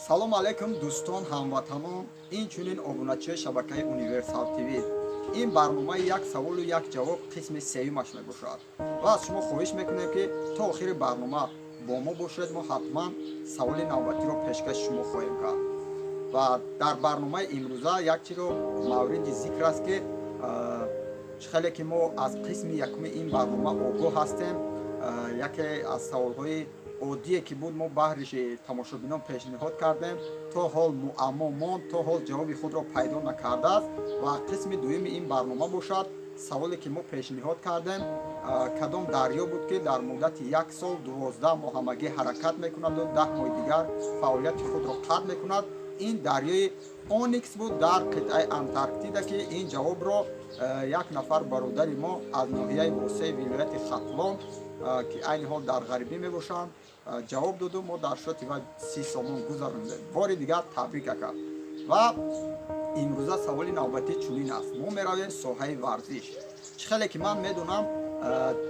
Салом алайкум, дӯстон, ҳамватанон, инчунин обуначиёи шабакаи Универсал ТВ. Ин барномаи «Як саволу як ҷавоб» қисми сеюмаш мебошад ва аз шумо хоҳиш мекунем, ки то охири барнома бо мо бошед. Мо ҳатман саволи навбатиро пешкаши шумо хоҳем кард. Ва дар барномаи имрӯза як чизро мавриди зикр аст, ки чӣ хеле ки мо аз қисми якуми ин барнома огоҳ ҳастем, яке аз саволҳои оддие ки буд, мо баҳри тамошобинон пешниҳод кардем, то ҳол муаммо монд, то ҳол ҷавоби худро пайдо накардааст. Ва қисми дуюми ин барнома бошад, саволе ки мо пешниҳод кардем: кадом дарё буд, ки дар муддати як сол 12 моҳ ҳамагӣ ҳаракат мекунаду 10 моҳи дигар фаъолияти худро қатъ мекунад? Ин дарёи Оникс буд дар қитъаи Антарктида, ки ин ҷавобро як нафар бародари мо аз ноҳияи Восеи вилояти Хатлон, ки айни ҳол дар ғарибӣ мебошанд, ҷавоб доду. Мо дар шоти ва 30 сомон гузарондем. Бори дигар табрик, ака. Ва имрӯза саволи навбатӣ чунин аст. Мо меравем соҳаи варзиш. Чӣ хеле ки ман медонам,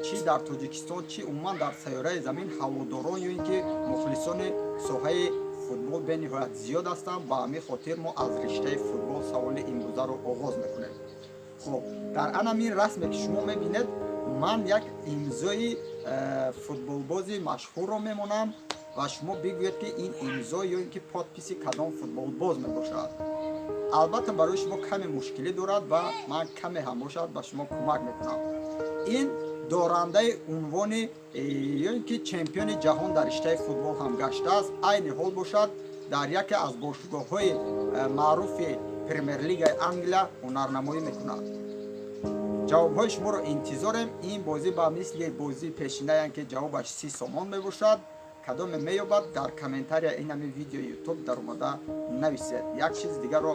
чӣ дар Тоҷикистон, чӣ умуман дар сайёраи Замин ҳаводорон ё ин ки мухлисони соҳаи футбол бениҳоят зиёд ҳастанд. Ба ҳамин хотир мо аз риштаи футбол саволи имрӯзаро оғоз мекунем. Хуб, дар анамин расме ки шумо мебинед, ман як имзои футболбози машҳурро мемонам ва шумо бигӯед, ки ин имзо ё ин ки подписи кадом футболбоз мебошад. Албатта, барои шумо каме мушкилӣ дорад ва ман каме ҳам бошад ба шумо кӯмак мекунам. Ин дорандаи унвони ё ин ки чемпиони ҷаҳон дар риштаи футбол ҳам гаштааст. Айни ҳол бошад, дар яке аз бошгоҳҳои маъруфи Премер-лигаи Англия ҳунарнамоӣ мекунад. Ҷавобҳои шуморо интизорем. Ин бозӣ ба мисли бозии пешинаян, ки ҷавобаш 30 сомон мебошад. Кадоме меёбад, дар комментария ин ҳамин видеои Ютуб даромада нависед. Як чизи дигарро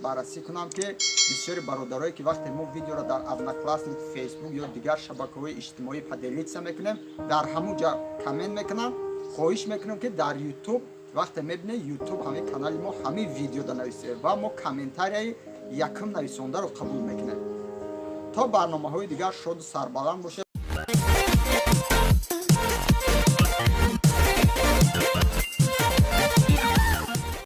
баррасӣ кунам, ки бисёри бародарое ки вақте мо видеоро дар Одноклассник, Фейсбук ё дигар шабакаҳои иҷтимоӣ поделиться мекунем, дар ҳамун ҷа коммент мекунам. Хоҳиш мекунем, ки дар Ютуб вақте мебинед, Ютуб ҳамин канали мо, ҳамин видеода нависед ва мо комментарияи якум нависондаро қабул мекунем. То барномаҳои дигар шоду сарбаланд бошед.